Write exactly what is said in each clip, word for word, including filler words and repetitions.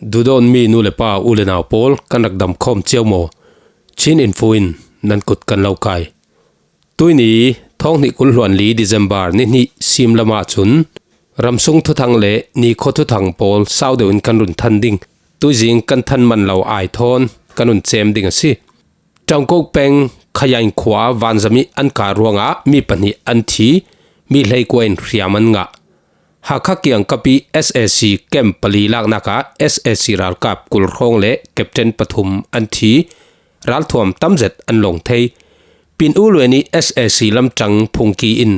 Duhdawtmi nu le pa, u le nau pawl, kan rak dam khawm cio maw? Chin Info in nan kut kan lo kai. Tuini, thawng hnih kul hluan li December ni hnih sim lamah cun ramsung thuthang le nikhaw thuthang pawl sau deuhin kan run than ding. Tuizing kan than man lo ai thawn kan run cem ding a si. Ṭaungkuk peng Khayain khua vanzam ih an kah ruangah mi pahnih an thi, mi hleikua in hriam an ngah. Hakha kiangkap ih S A C camp pali laknak ah S A C ralkap kul hrawng le captain pathum an thi, ralthuam tamzet an long thei. Pin U Luan ih S A C lamṭang phungki in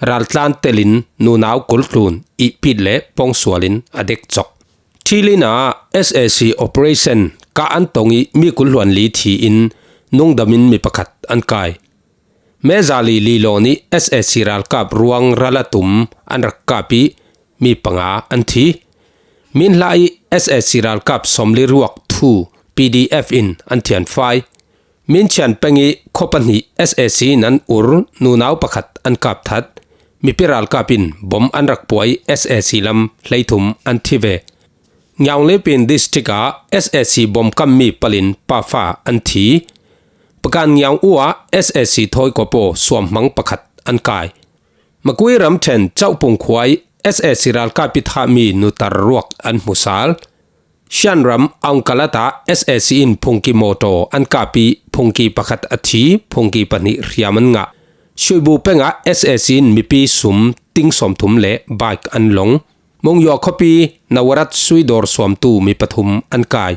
raltlan telin nunau kul tlun ihpit le pawngsual in a dek cawk. Thilin ah S A C operation kah an tong ih mi kul hluan li thi in nungdamin mi pakhat an kai. Mezali Lilon ih S A C ralkap ruang ral a tum an rak kap ih mi panga an thi. Minhla ih S A C ralkap sawmli ruak thu P D F in an thianfai. Minchian peng ih khuapahnih S A C in an ur, nunau pakhat an kap that. Mipi ralkap in bom an rak puai, S A C lam hleithum an thi ve. Ngiaunglipin district ah S A C bom kammi palin pafa an thi. Pakan Ngiaung U ah S A C thawi kawpaw suamhmang pakhat an kai. Makui ramṭhen Chauhpung khua ih S A C ralkap ih thahmi nutar ruak an hmusal. Shan ram Aungkalat ah S A C in phungki mawtaw an kap ih phungki pakhat a thi, phungki pahnih hriam an ngah. Shuibu peng ah S A C in mipi sum ting sawmthum le bike an long. Mungyua khuapi Nawarat suidawr suamtu mi pathum an kai.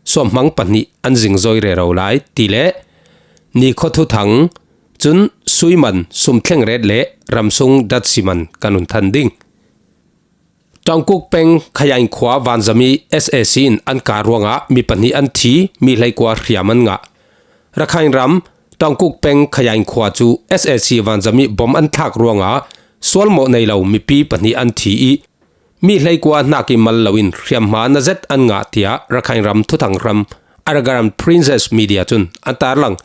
Suamhmang pahnih an zingzoi rero lai ti le nikhaw thuthang, cun suiman, sumthleng ret le ramsung datsi man kan run than ding. Ṭaungkuk peng Khayain khua vanzam ih S A C in an kah ruangah mi pahnih an thi, mi hleikua hriam an ngah. Rakhine ram Ṭaungkuk peng Khayain khua cu S A C vanzam ih bom an thlak ruangah sualmawh nei lo mipi pahnih an thi ih mi hleikua hnak ih mal loin hriamhma na zet an ngah, tiah Rakhine ram thuthang ram Arakan Princess Media cun an tarlang.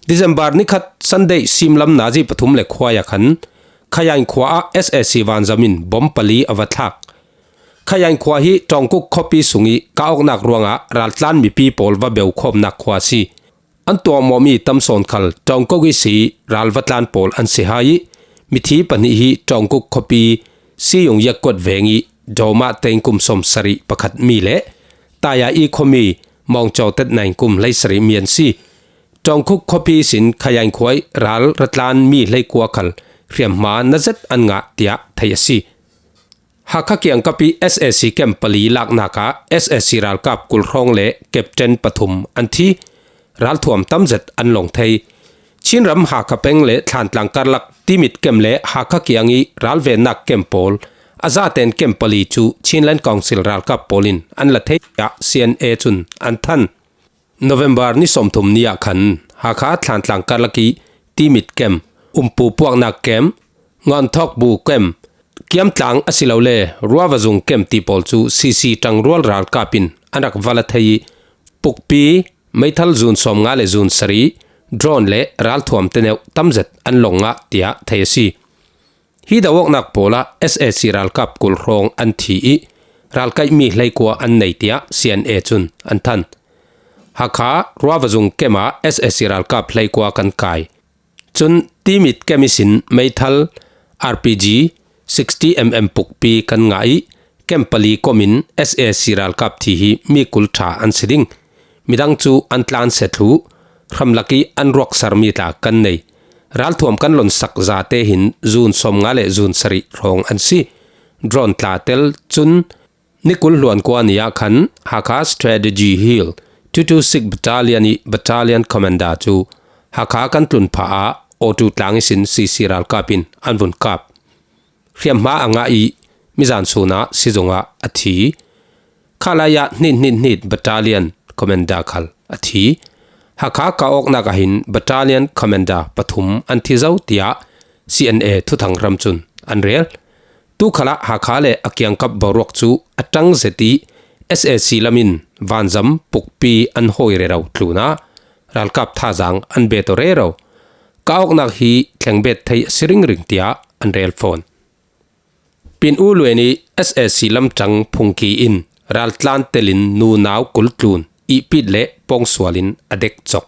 December nikhat Sunday simlam nazi pathum le khuai ah khan Khayain khua ah S A C vanzam in bom pali a va thlak. Khayain khua hi Ṭaungkuk khuapi sungih kah awknak ruangah raltlan mipi pawl va beukhawmnak khua a si. An tuahmawhmi tam sawn khal Ṭaungkuk ihsi ralvatlan pawl an si hai ih mithi pahnih hi Ṭaungkuk khuapi Siyung Yakkuat veng ih Dawmah tein kum sawmsarih pakhat mi le Taya ih khuami Mawngcaw tetnain kum hleisarih mi an si. Ṭaungkuk khuapi ihsin Khayain khua ih ral ratlan mi hleikua khal hriamhma na zet an ngah, tiah theih a si. Hakha kiangkap ih S A C camp pali laknak ah S A C ralkap kul hrawng le captain pathum an thi, ralthuam tamzet an long thei. Chinram Hakha peng le Thlantlang karlak Timit camp le Hakha kiang ih ralvennak camp pawl a zaten camp pali cu Chinland Council ralkap pawl in an la thei, tiah C N A cun an than. November ni sawmthum ni ah khan Hakha Thlantlang karlak ih Timit camp, Umpu puaknak camp, Ngawnthawkbu camp, Kiamtlang asilole Ruavazung camp ti pawl cu C C ṭangrual ralkap in an rak va la thei ih pukpi, meithal zun sawmnga le zun sarih, drone le ralthuam teneuh tamzet an long ngah, tiah thei a si. Hi do awknak pawl ah S A C ralkap kul hrawng an thi ih ralkaihmi hleikua an nei, tiah C N A cun an than. Hakha Ruavazung camp ah S A C ralkap hleikua kan kai. Cun Timit camp ihsin meithal, R P G, sixty M M pukpi kan ngah ih camp pali kom in S A C ralkap thi hi mi kul ṭha an si ding. Midang cu an tlansia thluh, hramlak ih an ruaksermi tla kan nei. Ralthuam kan lonsak zate hin zun sawmnga le zun sarih hrawng an si. Drone tla tel cun ni kul hluan kua ni ah khan Hakha Strategy Hill two two six Battalion ih Battalion Commander cu Hakha kan tlun phah ah Awtu tlang ihsin C C ralkap in an vun kap. Hriamhma a ngah ih mizan sun ah sizung ah a thi. Khalaya hnit hnit hnit Battalion Commander khal a thi. Hakha kah awknak ah hin Battalion Commander pathum an thi zo, tiah C N A thuthang ram cun an rel. Tu khalah Hakha le a kiangkap boruak cu a ṭang zet ih S A C lam in vanzam pukpi an hawi rero tlunah ralkap thazaang an bet aw rero. Kah awknak hi thleng bet thei a si ringring, tiah an rel fawn. Pin U Luan ih S A C lamṭang phungki in raltlan telin nunau kultlun ihpit le pawngsualin a dek cawk.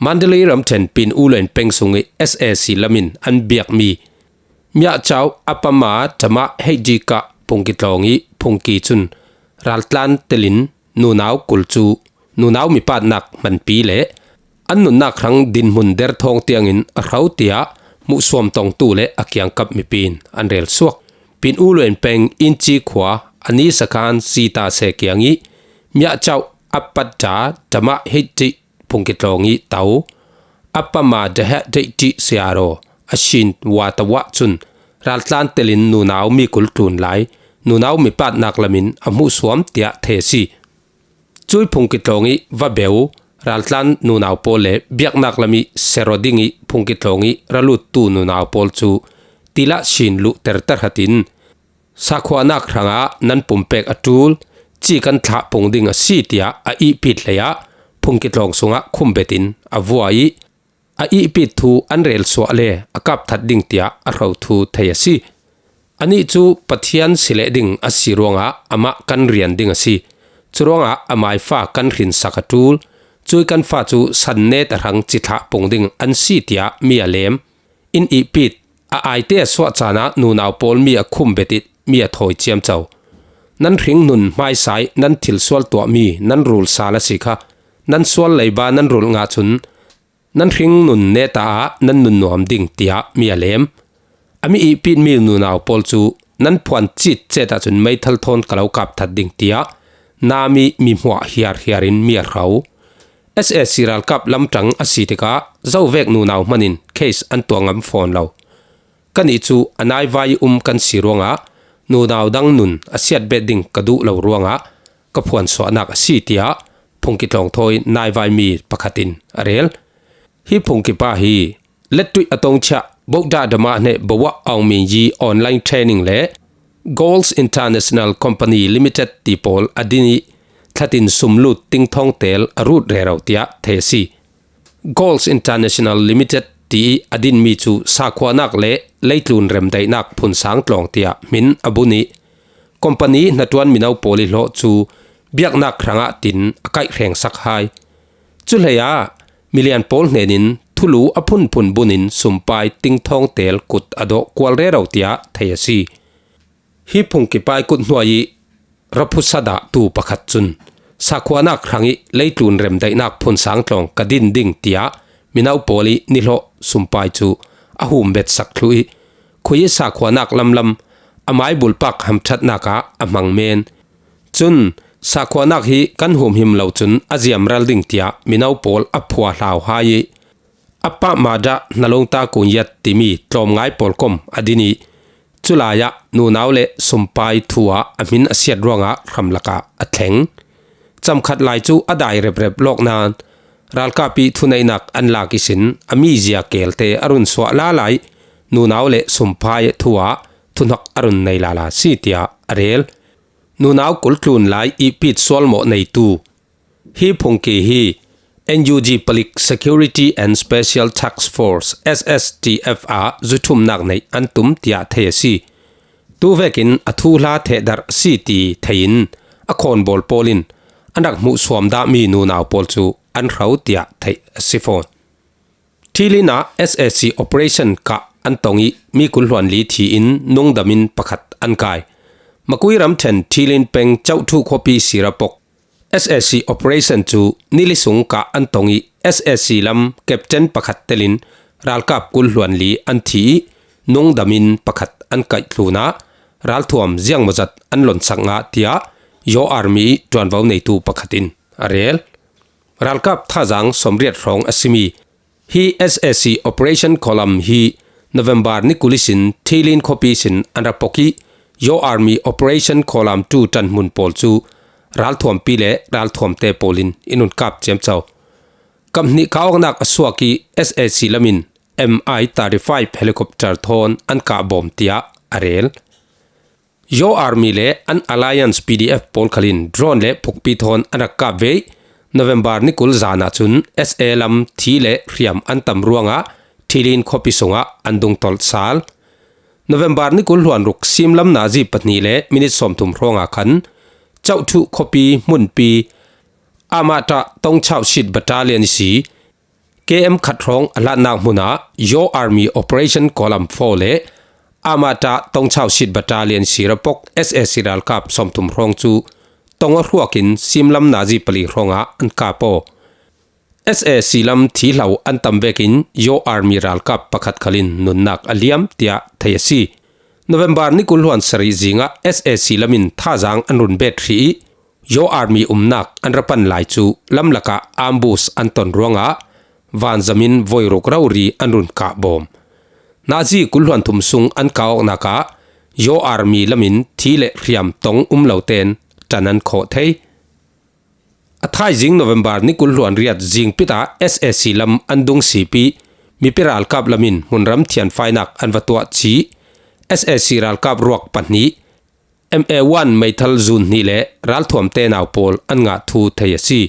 Mandalay ramṭhen Pyin Oo Lwin peng sung ih S A C lamin an biakmi Myachaw Apama Tama Heiji Kah phungki tlawng ih phungki cun raltlan telin nunau kul cu nunau mipatnak hmanpi le an nunnak hrang dinhmun derthawng tiangin a hro tiah hmuhsuam tongtu le a kiangkap mipi in an relsuak. Pyin Oo Lwin peng Inci khua a ni sakhan sita se kiang ih Myachaw Apata Tama Heiji phungki tlawng ih to Apama Deheh Deih Ṭih Siaro a shin watawah cun raltlan telin nunau mi kul tlun lai nunau mipatnak lamin a hmuhsuam tiah thei a si. Cuih phungki tlawng ih va beu raltlan nunau pawl le biaknak lam ih sero ding ih phungki tlawng ih ra luttu nunau pawl cu tilah shin luh terter hatin sakhuanak hrangah nan pumpek a ṭul ci kan thlah pung ding a si tiah a ihpit hleiah phungki tlawng sungah khumbetin a vua ih a ihpit thu an relsuah le a kapthat ding tiah a hro thu thei a si. Anih cu Pathian si leh ding a si ruangah amah kan rian ding a si. Curuangah amai fa kan hrinsak a ṭul. Cuih kan fa cu san net a hrang ci thlah pung ding an si tiah mi a lem. In ihpit a aite a suah caan ah nunau pawl mi a khum bet ih mi a thawi ciamco. Nan hringnun hmaisa ih nan thil sual tuahmi nan rul sal a si kha. Nan sual leiba nan rulh ngah cun nan hringnun neta ah nan nun nuam ding, tiah mi a lem. A mi ihpitmi nunau pawl cu nan phuan citcet ahcun meithal thawn ka lo kapthat ding, tiah nam ih mi hmuah hiarhiar in mi a hro. S A C ralkap lamṭang a si tikah zovek nunau hman in case an tuah ngam fawn lo. Kannih cu a naivai ih um kan si ruangah nunau dang nun a siat bet ding ka duh lo ruangah ka phuansuahnak a si, tiah phungki tlawng thawi naivaimi pakhat in a rel. Hi phungki pa hi Lettuih a tongchiah Bohdah Dama hneh Bawah Aung Min Yi online training le Goals International Company Limited ti pawl a din ih thlatin sumlut tingthawng tel a rut rero, tiah thei a si. Goals International Limited ti ih a dinmi cu sakhuanak le leitlun remdaihnak phunsang tlawng tiah hmin a bun ih company hnaṭuan mino pawl ih hlawh cu biaknak hrangah tin a kaih hrengsak hai. Cuhleiah milian pawl hnenin thulu a phunphun bunin sumpai tingthawng tel kut a dawh kual rero, tiah thei a si. Hi phungki pa ih kut hnuai ih raphusat ah tu pakhat cun sakhuanak hrangih leitlun remdaihnak phunsang tlawng ka din ding, tiah mino pawl ih nihlawh sumpai cu a hum betsak thluh ih khui ih sakhuanak lamlam a maibulpak hamṭhatnak ah a hmang men. Cun sakhuanak hi kan humhim lo cun a ziamral ding, tiah mino pawl a phuahlau hai ih a pah madah hnalawngta kunyat timi tlawmngai pawlkom a din ih culai ah nunau le sumpai thu ah a hmin a siat ruangah hramlak ah a thleng. Camkhat lai cu a dai reprep lawk nain ralkap ih thuneihnak an lak ihsin a mizia kelte a run suah lala ih nunau le sumpai thu ah thuhnak a run nei lala si, tiah a rel. Nunau kultlun lai ihpit sualmawh neitu hi phungki hi N U G Palik Security and Special Task Force, S S T F ah zuthumnak neih an tum, tiah thei a si. Tuvekin a thuhla thehdarh a si ti thei in a khawnbawl pawl in an rak hmuhsuam dahmi nunau pawl cu an hro, tiah theih a si fawn. Thilin ah S A C operation kah an tong ih mi kul hluan li thi in nungdam in pakhat an kai. Makui ramṭhen Thilin peng Cohthuh khuapi sira pok S A C operation cu nili sung kah an tong ih S A C lam captain pakhat telin ralkap kul hluan li an thi ih nungdam in pakhat an kaih tlun ah ralthuam ziangmawzat an lonsak ngah, tiah Yaw Army ih ṭuanvo neitu pakhat in a rel. Ralkap thazaang sawmriat hrawng a simi hi S A C Operation Column hi November ni kul ihsin Thilin khuapi ihsin an ra pok ih Yaw Army Operation Column two ṭanhmun pawl cu ralthuampi le ralthuamte pawl in in un kap ciamco. Kamhnih kah awknak a suak ih S A C lam in M I thirty-five helicopter thawn an kah bawm, tiah a rel. Yaw Army le an Alliance P D F pawl khal in drone le phukpi thawn an rak kap ve ih November ni kul zan ahcun S A lam thi le hriam an tam ruangah Thilin khuapi sungah an dungtolh sal. November ni kul hluan ruk simlam nazi pahnih le minit sawmthum hrawngah khan Chauhthu khuapi hmunpi Amata Tongchausit Battalion ihsi K M khat hrawng a hlatnak hmunah Your Army Operation Column four le Amata Tongchausit Battalion ihsi rapok S A C ralkap sawmthum hrawng cu tong a hruakin simlam nazi pali hrawngah an kap aw. S A C lam thihlo an tam vekin Your Army ralkap pakhat khalin nunnak a liam tiah thei a si. November ni kul hluan sarih zingah S A C lamin thazaang an run bet hrih ih, Your Army umnak an ra pan lai cu lamlakah ambush an ton ruangah vanzamin voiruk rori an run kah bawm. Nazi kul hluan thum sung an kah awknak ah Your Army lamin thi le hriam tong um lo tein ṭan an khawh thei. A thaizing November ni kul hluan riat zingpit ah S A C lam an dung sip ih mipi ralkap lamin hmunram thianfainak an va tuah cih S A C ralkap ruak pahnih M A one meithal zun hnih le ralthuam tenau pawl an ngah thu thei a si.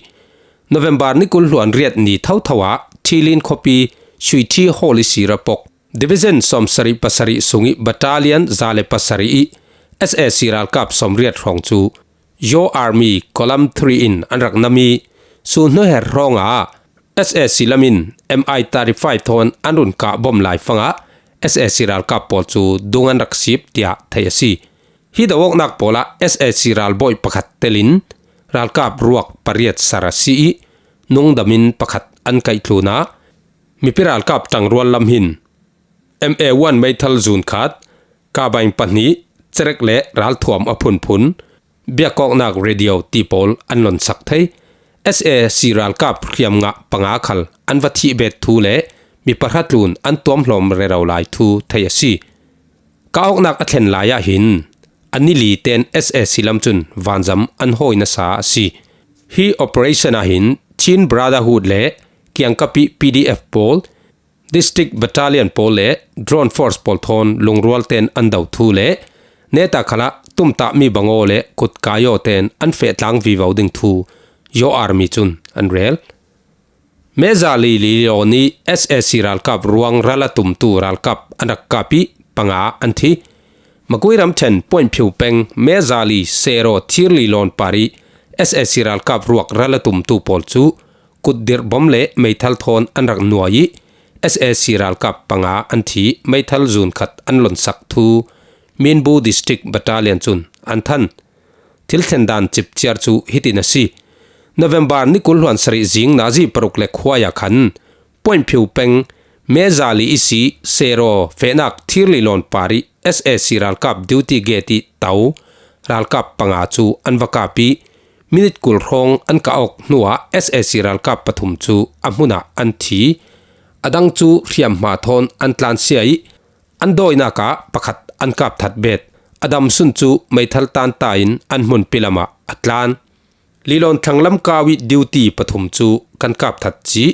November ni kul hluan riat ni thotho ah Thilin khuapi Suithi Hall ihsi rapok Division sawmsarih pasarih sungih Battalion za le pasarih ih S A C ralkap sawmriat hrawng cu Your Army Column three in an rak nam ih, sun hnuher hrawngah S A C lamin M I thirty-five thawn an run kah bawm lai fangah S A C ralkap pawl cu dung an rak sip tiah thei a si. Hi do awknak pawlah S A C ralbawi pakhat telin ralkap ruak pariat sar a si ih nungdamin pakhat an kaihtlun ah mipi ralkap ṭangrual lam hin M A one meithal zun khat, kabaing pahnih, cerek le ralthuam a phunphun, biakawknak radio ti pawl an lonsak thei. S A C ralkap hriamngah panga khal an va thih bet thu le mi pahra tlun an tuamhlawm rero lai thu thei a si. Kah awknak a thlen lai ah hin a ni li tein S A C lam cun vanzam an hawi nasa a si. Hi operation ah hin Chin Brotherhood le kiangkapih P D F pawl, District Battalion pawl le Drone Force pawl thawn lungrual tein an do thu le neta khalah tumtahmi bangaw le kutkai aw tein an fehtlang vivo ding thu Your Army cun an rel. Mezali Lilon ih S A C ralkap ruang ral a tumtu ralkap an rak kap ih panga an thi. Magui ramṭhen Puanphiu peng Mezali Sero Thir Lilon par ih S A C ralkap ruak ral a tumtu pawl cu kutdirh bom le meithal thawn an rak nuai ih S A C ralkap panga an thi, meithal zun khat an lonsak thu Minbu District Battalion cun an than. Thil thlendan cipciar cu hitin a si. November ni kul hluan sarih zing nazi paruk le khuai ah khan Puanphiu peng Mezali ihsi Sero fehnak Thir Lilon par ih S A C ralkap duty gate ih to ralkap panga cu an va kap ih minit kul hrawng an kah awk hnuah S A C ralkap pathum cu a hmunah an thi. A dang cu hriamhma thawn an tlansia ih an dawinak ah pakhat an kap that bet. A damsun cu meithal tanta in an hmunpi lamah a tlan. Lilon thlang lamkau ih duty pathum cu kan kap that cih,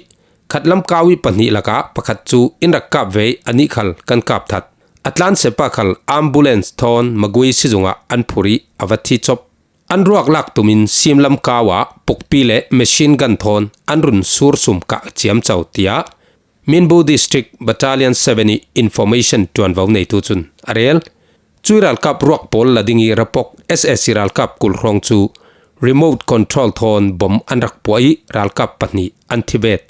khat lamkau ih pahnih lakah pakhat cu in rak kap ve ih anih khal kan kap that. A tlan sepa khal ambulance thawn Magui sizungah an phurh ih a va thi cop. An ruak lak tumin sim lamkau ah pukpi le machine gun thawn an run sursum kah ciamco, tiah Minbu District Battalion seven ih information ṭuanvo neitu cun a rel. Cui ralkap ruak pawl la ding ih rapok S A C ralkap kul hrawng cu remote control thawn bom an rak puah ih ralkap pahnih an thi bet.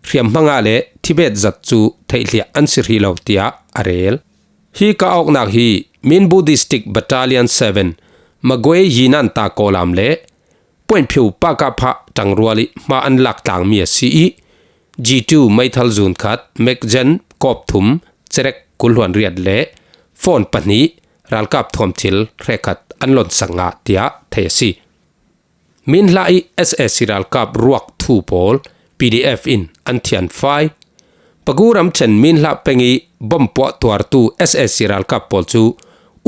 Hriamhma ngah le thi bet zat cu theihliah an si hrih lo, tiah a rel. Hi kah awknak hi Minbu District Battalion seven, Magwe Yinan ta kawlam le Puanphiu Pakapha ṭangrual ih hma an lak tlangmi a si ih, G two meithal zun khat, Mekzen kawp thum, cerek kul hluan riat le phone pahnih, ralkap thuam thil hrekkhat an lonsak ngah, tiah thei a si. Minhla ih S A C ralkap ruak thu pawl P D F in an thianfai. Pagu ramṭhen Minhla peng ih bom puah tuartu S A C ralkap pawl cu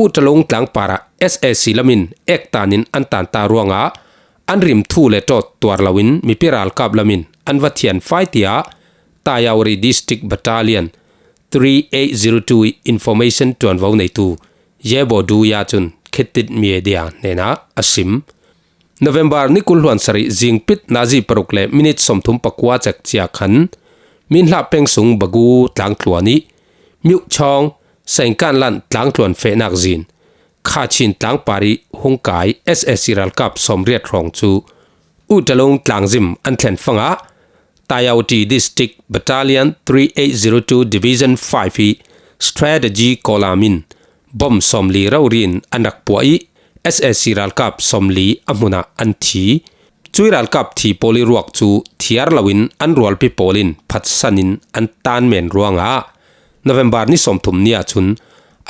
Utalung tlang parah S A C lamin ektan in an tanta ruangah an rim thu le ṭawt tuar loin mipi ralkap lamin an va thianfai, tiah Tayauri District Battalion three eight zero two ih information ṭuanvo neitu Yebo Duya cun Khitit Media hnenah a sim. November ni kul hluan sarih zingpit nazi paruk le minit sawmthum pakua cek cia khan Minhla peng sung Bagu tlangtluan ih Myuhchawng, Sengkanlan tlangtluan fehnak zin Kha Chin tlangpar ih hung kai S A C ralkap sawmriat hrawng cu U Talung tlangzim an thlen fangah Tayawti District Battalion three eight zero two Division five ih strategy column in bom sawmli rori in an rak puah ih S A C ralkap sawmli a hmunah an thi. Cui ralkap thi pawl ih ruak cu thiar loin an rualpi pawl in phatsan in an tan men ruangah November ni sawmthum ni ahcun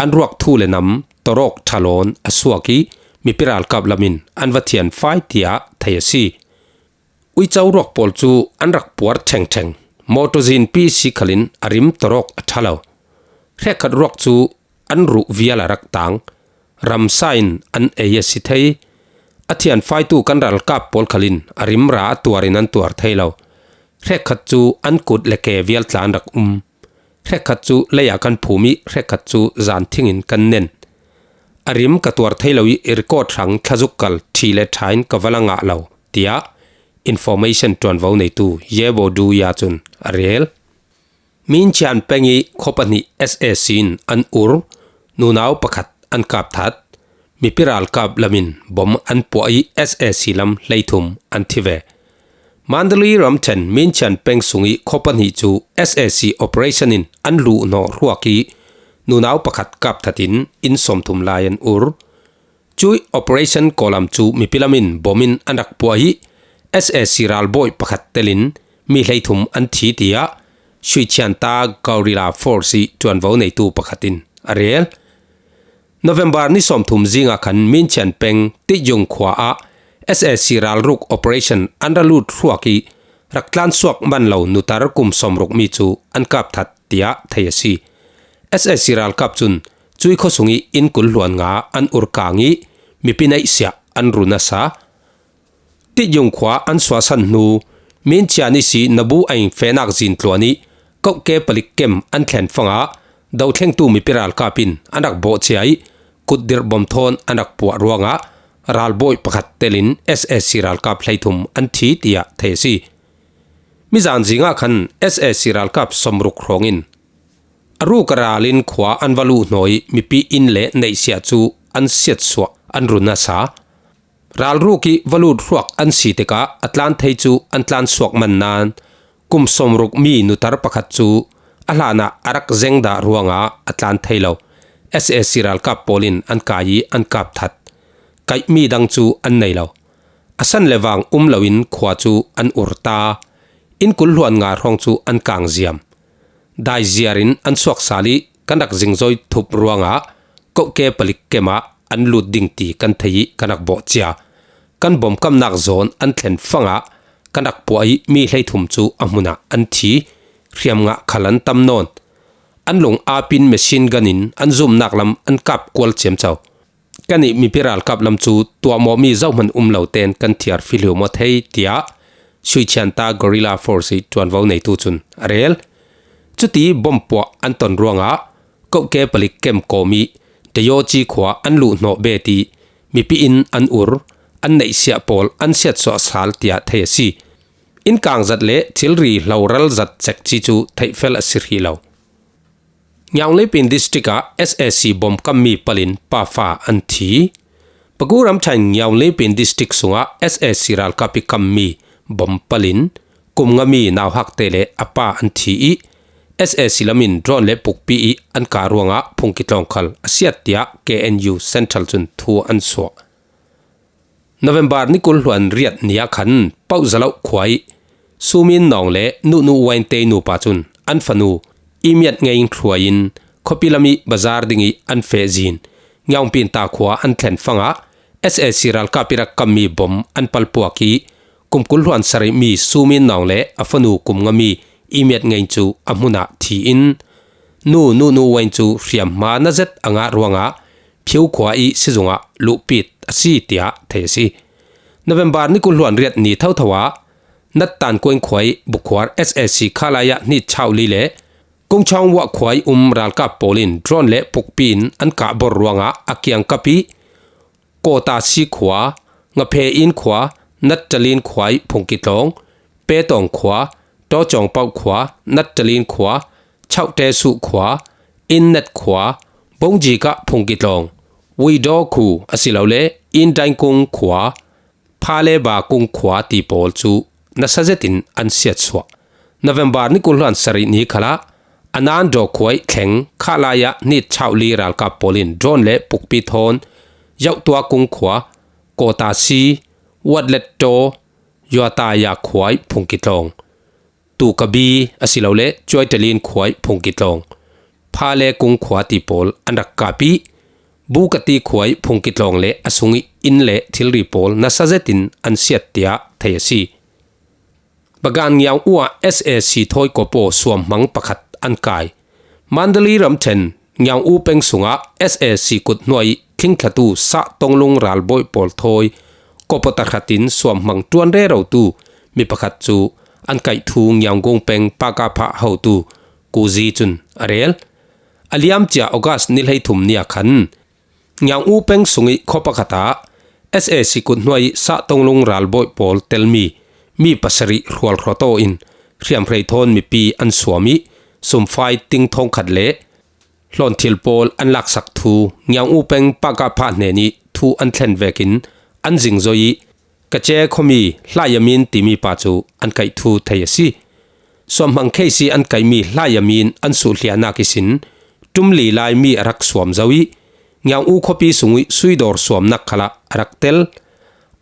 an ruak thu le nam tawrawk ṭhalawn a suak ih mipi ralkap lam in an va thianfai tiah thei a si. Uico ruak pawl cu an rak puar ṭhengṭheng. Mawtaw zinpi si khalin a rim tawrawk a ṭha lo. Hrekkhat ruak cu an ruh vial a rak tang. Ramsa in an ei a si thei. A thianfaitu kan ralkap pawl khalin a rimra a tuar in an tuar thei lo. Hrekkhat cu an kut le ke vial tla an rak um. Hrekkhat cu lei ah kan phum ih hrekkhat cu zan thing in kan nen. A rim ka tuar thei lo ih record hrang thlazuk kal ṭhi le ṭha in ka va la ngah lo, tiah information ṭuanvo neitu Yebo Duya cun a rel. Minchian peng ih khua pahnih S A C in an ur, nunau pakhat an kap that. Mipi ralkap lam in bom an puah ih S A C lam hleithum an thi ve. Mandalay ramṭhen Minchian peng sung ih khua pahnih cu S A C operation in an luh hnawh hruak ih nunau pakhat kap that in inn sawmthum lai an ur. Cuih operation column cu mipi lam in bom in an rak puah ih S A C ralbawi pakhat telin mi hleithum an thi, tiah Shuichianta Guerrilla Force ih ṭuanvo neitu pakhat in a rel. November ni sawmthum zingah khan Minchian peng Tijung khua ah S A C ralruk operation an ra lut hruak ih rak tlansuak man lo nutar kum sawmruk mi cu an kap that, tiah thei a si. S A C ralkap cun cui khuasung ih inn kul hluan nga an urkang ih mipi neihsiah an run a sa. Tijung khua an suahsan hnu, Minchian ihsi Nabu Ain fehnak zintluan ih Kohke palik kem an thlen fangah dothlengtu mipi ralkap in an rak bawhcia ih kutdirh bom thawn an rak puah ruangah ralbawi pakhat telin S A C ralkap hleithum an thi, tiah thei a si. Mizan zingah khan S A C ralkap sawmruk hrawng in a ruk a ral in khua an va luh hnawh ih mipi inn le neihsiah cu an siatsuah an run a sa. Ralruk ih va lut hruak an si tikah a tlan thei cu an tlan suak man nain kum sawmruk mi nutar pakhat cu a hlanah a rak zeng dah ruangah a tlan thei lo. S A C ralkap pawl in an kai ih an kap that. Kaihmi dang cu an nei lo. A san le vang um loin khua cu an ur ta. Inn kul hluan nga hrawng cu an kang ziam. Daiziar in an suak sal ih kan rak zingzoi thup ruangah Kohke palik kem ah an lut ding ti kan thei ih kan rak bawhcia. Kan bomkamnak zawn an thlen fangah kan rak puah ih mi hleithum cu a hmunah an thi. Hriamngah khal an tam nawn. An lung apin machine gun in an zumhnak lam an kap kual ciamco. Kan ih mipi ralkap lam cu tuahmawhmi zohman um lo tein kan thiar fihliu maw thei, tiah Shuichianta Guerrilla Force ih ṭuanvo neitu cun a rel. Cuti bompuah an ton ruangah Kohke palik kem kawm ih Dayoci khua an luh hnawh bet ih mipi in an ur, an neihsiah pawl an siatsuah sal, tiah thei a si. Innkang zat le thilri hloral zat cekci cu theihfel a si hrih lo. Nyaunlepin District ah S A C bom kammi palin pafa an thi. Pagu ramṭhen Nyaunlepin District sungah S A C ralkap ih kammi bom palin kum ngami nauhakte le a pa an thi ih S A C lam in drone le pukpi ih an kah ruangah phungki tlawng khal a siat, tiah K N U Central cun thu an suah. November ni kul hluan riat ni ah khan Pauh Zaloh khua ih Sumin Nawng le Nuhnu Wainte nupa cun an fanu Imiat Ngei in thluai in khuapi lam ih bazar ding ih an feh zin Ngiaungpinta khua an thlen fangah S A C ralkap ih rak kammi bom an palpuak ih kum kul hluan sarih mi Sumin Nawng le a fanu kum ngami Imiat Ngei cu a hmunah thi in Nu Nuhnu Wain cu hriamhma na zet a ngah ruangah Phiu khua ih sizung ah luhpit a si, tiah thei a si. November ni kul hluan riat ni thotho ah Nattan Kuain khua ih bukhuar S A C khalai ah hnit chauh li le Kungchawng Wah khua ih um ralkap pawl in drone le pukpi in an kah bor ruangah a kiangkap ih Kawtasi khua, Ngaphe In khua, Nattalin khua ih phungki tlawng, Petawng khua, Tawcawng Pauh khua, Nattalin khua, Chauhte Suh khua, Innat khua, Bongjikah phungki tlawng, Wuidaw khu a si lo le Indain kung khua, Phaleba kung khua ti pawl cu nasa zetin an siatsuah. November ni kul hluan sarih ni khalah Anando khuai thleng khah lai ah nit chauh li ralkap pawl in drone le pukpi thawn Yauhtua kung khua, Kotasi, Watletto, Yuataya khuai phungki tlawng, Tukabi a si lo le Cuaitalin khuai phungki tlawng, Phale kung khua ti pawl an rak kap ih, Bukati khuai phungki tlawng le a sungih inn le thilri pawl nasa zetin an siat tiah thei a si. Bagan Ngiang U ah S A C thawi kawpaw suamhmang pakhat an kai. Mandalay ramṭhen Ngiang U peng sungah S A C kut hnuai ih thlingthlatu sah tonglung ralbawi pawl thawi kawpaw tahratin suamhmang ṭuan rerotu mi pakhat cu an kaih thu Ngiang Gung peng Pakapha hotu Kuzi cun a rel. A liamcia August ni hleithum ni ah khan Ngiang U peng sungih khuapakhat ah S A C kut hnuai ih sah tonglung ralbawi pawl telmi mi pasarih hrualhrawtaw in hriamhrei thawn mipi an suam ih sumfai ting thawngkhat le hlawnthil pawl an laksak thu Ngiang U peng Pakapha hnenih thu an thlen vekin an zingzoi ih Kace khuami Hlaiyamin timi pa cu an kaih thu thei a si. Suamhmang case ih an kaihmi Hlaiyamin an suhhliahnak ihsin ṭumli lai mi a rak suam zo ih Ngiang U khuapi sungih suidawr suamnak khalah a rak tel.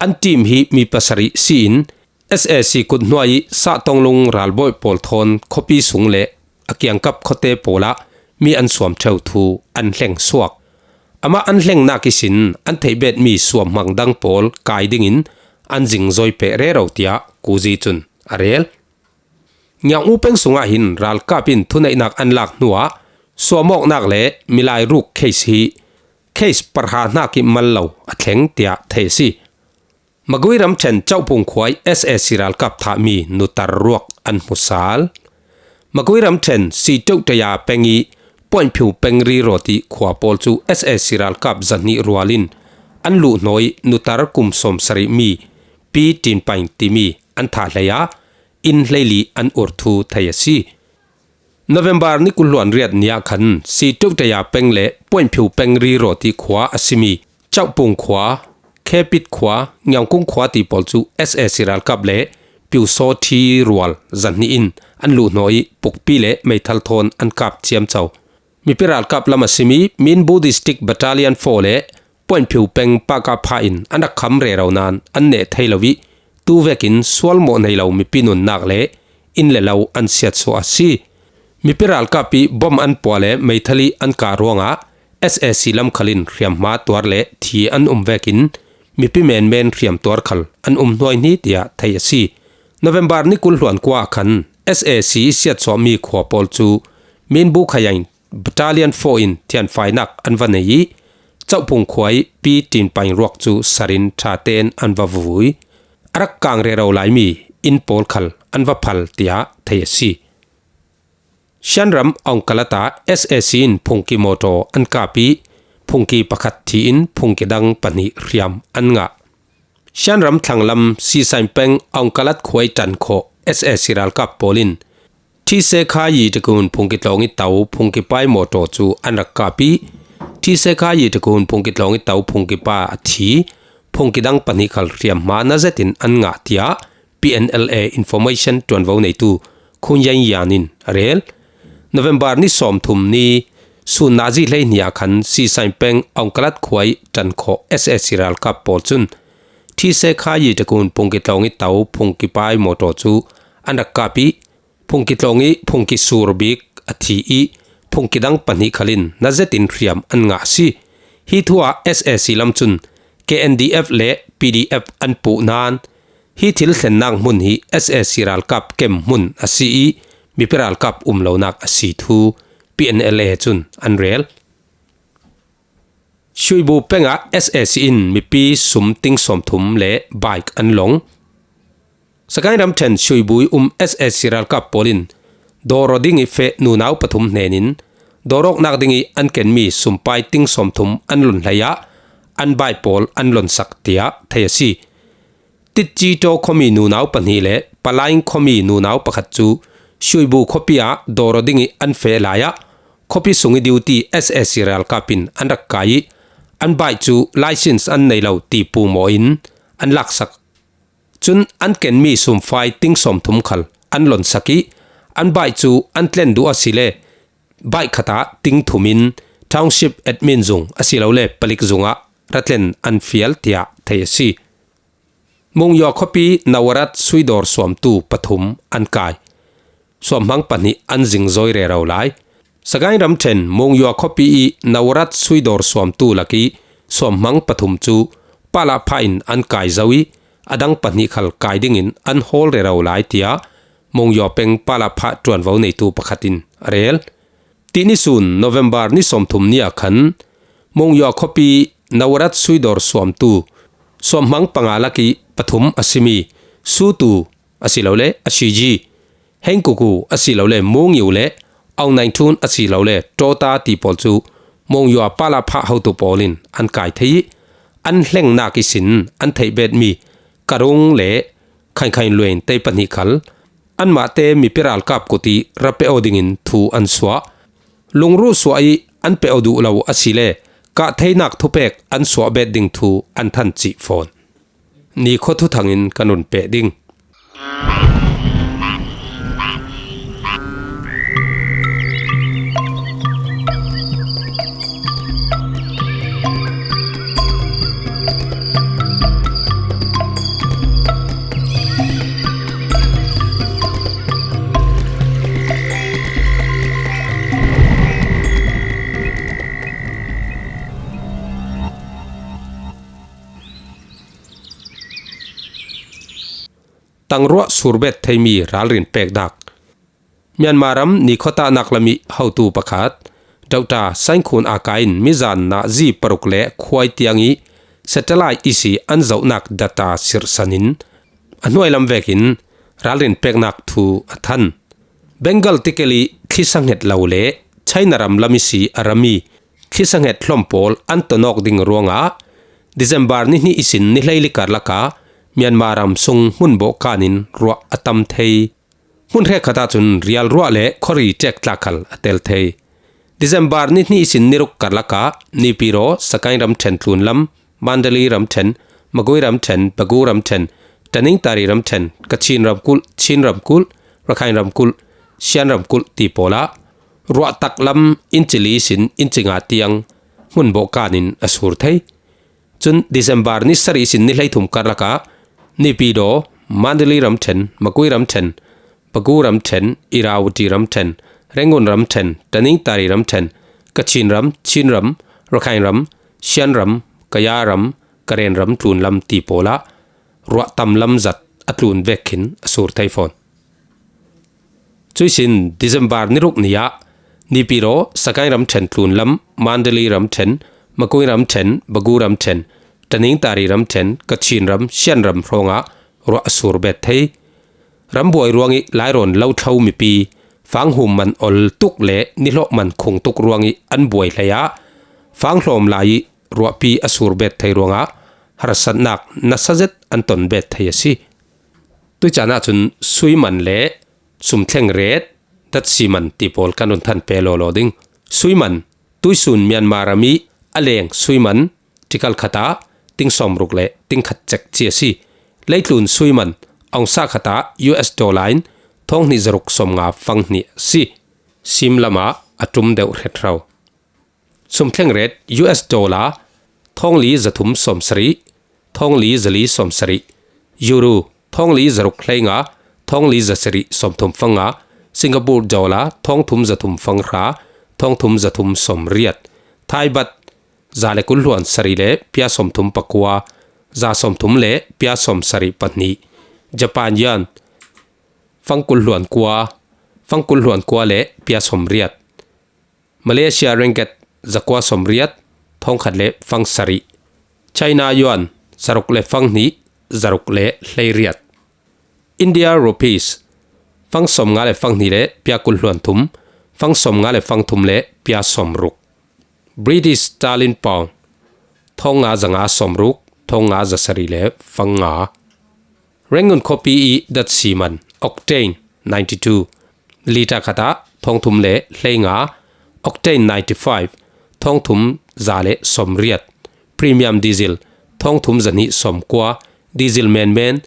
An ṭim hi mi pasarih si in S A C kut hnuai ih sah tonglung ralbawi pawl thawn khuapi sung le a kiangkap khuate pawl ah mi an suam ṭheu thu an hleng suak. Amah an hlengnak ihsin an theihbetmi suamhmang dang pawl kai dingin an zingzoi peh rero tiah Kuzi cun a rel. Ngiang U peng sungah hin ralkap in thuneihnak an lak hnuah suamawknak le milai ruk case hi case parha hnak ih mal lo a thleng tiah thei a si. Magui ramṭhen Cauhpung khua ih S A C ralkap thahmi nutar ruak an hmu sal. Magui ramṭhen Sitotaya peng ih Puanphiu peng rirawt ih khua pawl cu S A C ralkap zahnih rual in an luh hnawi nutar kum sawmsarih mi Pi Tin Paing timi an thah hlei ah inn hleili an ur thu thei a si. November ni kul hluan riat ni ah khan Sitotaya peng le Puanphiu peng rirawt ih khua a simi Cauhpung khua, Khepit khua, Ngiangkung khua ti pawl cu S A C ralkap le Pyusawthi rual zahnih in an luh hnawi ih pukpi le meithal thawn an kap ciamco. Mipi ralkap lam a simi Minbu District Battalion four le Puanphiu peng Pakapha in an rak kham rero nain an neh thei lo ih tu vekin sualmawh nei lo mipi nunnak le inn le lo an siatsuah a si. Mipi ralkap ih bom an pua le meithal ih an kah ruangah S A C lam khal in hriamhma tuar le thi an um vekin mipi menmen hriamtuar khal an um hnuaihni tiah thei a si. November ni kul hluan kua ah khan S A C ih siatsuahmi khua pawl cu Minbu Khayain Battalion four in thianfainak an va nei ih Cauhpung khua ih Pi Tin Paing ruak cu sarin ṭha tein an va vui. A rak kang rero laimi inn pawl khal an va phal tiah thei a si. Shan ram Aung Kalat ah S A C in phungki mawṭaw an kap ih phungki pakhat thi in phungki dang pahnih hriam an ngah. Shan ram thlanglam Sisain peng Aung Kalat khua ih ṭan khawh S A C ralkap pawl in Thisekha Yitakun phungki tlawng ih to phungki pai mawṭaw cu an rak kap ih Thisekha Yitakun phungki tlawng ih to phungki pa a thi, phungki dang pahnih khal hriamhma na zetin an ngah tiah P N L A information ṭuanvo neitu Khun Yan Yan in a rel. November ni sawmthum ni sun nazi hleihnih ah khan Sisain peng Aung Kalat khua ih ṭan khawh S A C ralkap pawl cun Thisekha Yitakun phungki tlawng ih to phungki pai mawṭaw cu an rak kap ih phungki tlawng ih phungki sur bik a thi ih phungki dang pahnih khal in na zetin hriam an ngah a si. Hi thu ah S A C lam cun K N D F le P D F an puh nain hi thil thlennak hmun hi S A C ralkap kem hmun a si ih mipi ralkap um lonak a si thu P N L A cun an rel. Shuibu peng ah S A C in mipi sum ting sawmthum le bike an long. Sagaing ramṭhen Shuibu ih um S A C ralkap pawl in dawraw ding ih feh nunau pathum hnen in dawrawknak ding ih an kenmi sumpai ting sawmthum an lon hlei ah an bike pawl an lonsak tiah thei a si. Titcito khuami nunau pahnih le Palaing khuami nunau pakhat cu Shuibu khuapi ah dawraw ding ih an feh lai ah khuapi sung ih duty S A C ralkap in an rak kai ih an bike cu license an nei lo ti pumaw in an laksak. Cun an kenmi sumfai ting sawmthum khal an lonsak ih, an bike cu an tlen duh asile bike khatah ting thum in township admin zung asilole palik zungah ra tlen an fial, tiah theih a si. Mungyaw khuapi Nawarat suidawr suamtu pathum an kai. Suamhmang pahnih an zingzawi rero lai. Sagaing ramṭhen Mungyaw khuapi ih Nawarat suidawr suamtu lakih suamhmang pathum cu palapha in an kai zo ih, a dang pahnih khal kai dingin an hawl rero lai, tiah Mungyaw peng palapha ṭuanvo neitu pakhat in a rel. Tih ni sun November ni sawmthum ni ah khan Mungyaw khuapi Nawarat suidawr suamtu suamhmang panga lakih pathum a simi Sutu asilole Ashiji, Hengkuku asilole Mungyu le Aung Naingthun asilole Ṭawta ti pawl cu Mungyaw palapha hotu pawl in an kai thei ih, an hlengnak ihsin an theih betmi Karung le Khainkhailuain tei pahnih khal anmahte mipi ralkap kut ih ra pe aw dingin thu an suah. Lungruh suah ih an pe aw duh lo asile kah theinak thupek an suah bet ding thu an than cih fawn. Nikhua thuthang in kan run peh ding. Tangruah surbet theimi ralrin peknak. Myanmar ram nikhuatahnak lam ih hotu pakhat, Doctor Sainkhun Akai in mizan nazi paruk le khuai tiang ih satellite ihsi an zohnak data sirhsan in a hnuai lam vekin ralrin peknak thu a than. Bengal tikel ih thlisanghet lo le China ram lam ihsi a rami thlisanghet hlom pawl an tonawk ding ruangah December ni hnih ihsin ni hleili karlakah Myanmar ram sung hmun bawhkan in ruah a tam thei. Hmun hrekkhat ahcun rial ruah le khuari ṭek tla khal a tel thei. December ni hnih ihsin ni ruk karlakah Naypyidaw, Sagaing ramṭhen tlunlam, Mandalay ramṭhen, Magway ramṭhen, Bago ramṭhen, Tanintharyi ramṭhen, Kachin ramkulh, Chin ramkulh, Rakhine ramkulh, Shan ramkulh ti pawlah ruahtak lam inci li ihsin inci nga tiang hmun bawhkan in a sur thei. Cun December ni sarih ihsin ni hleithum karlakah Naypyidaw, Mandalay ramṭhen, Magway ramṭhen, Bago ramṭhen, Irrawaddy ramṭhen, Rangoon ramṭhen, Tanintharyi ramṭhen, Kachin ram, Chin ram, Rakhine ram, Shan ram, Kaya ram, Karen ram tlunlam ti pawlah ruah tam lam zat a tlun vek khin a sur thei fawn. Cuihsin December ni ruk ni ah Naypyidaw, Sagaing ramṭhen tlunlam, Mandalay ramṭhen, Magway ramṭhen, Bago ramṭhen, Tanintharyi ramṭhen, Kachin ram, Shan ram hrawngah ruah a sur bet thei. Rambuai ruangih lairawn lo thlo mipi fanghum man ol tuk le nihlawh man khung tuk ruangih an buai hlei ah fanghlawm lai ih ruahpi a sur bet thei ruangah harsatnak nasa zet an ton bet thei a si. Tuih caan ahcun sui man le sumthleng ret, datsi man ti pawl kan run than pe lawlaw ding. Sui man, tuihsun Myanmar ram ih a leng sui man, tikal khat ah ting sawmruk le ting khat cek ci a si. Leitlun sui man, ongsa khat ah U S dollar in thawng hnih zaruk sawmnga fang hnih a si. Sim lamah a ṭum deuh hret hro. Sumthleng ret, U S dollar, thawng li zathum sawmsarih, thawng li zali sawmsarih, Euro, thawng li zaruk hleinga, thawng li zasarih sawmthum fanga, Singapore dollar, thawng thum zathum fanghra, thawng thum zathum sawmriat, Thai baht, za le kul hluan sarih le pia sawmthum pakua, za sawmthum le pia sawmsarih pahnih, Japan yen, fang kul hluan kua, fang kul hluan kua le pia sawmriat, Malaysia ringgit zakua sawmriat, thawngkhat le fang sarih. China yuan, zaruk le fang hnih, zaruk le hleiriat. India rupees, fang sawmnga le fang hnih le pia kul hluan thum, fang sawmnga le fang thum le pia sawmruk. British sterling pound, thawngnga zanga sawmruk, thawngnga zasarih le fang nga. Rangoon khuapi ih datsi man, octane ninety two, liter khat ah thawngthum le hleinga, octane ninety five, thawngthum za le sawmriat. premium diesel, thawng thum zahnih sawmkua, diesel menmen,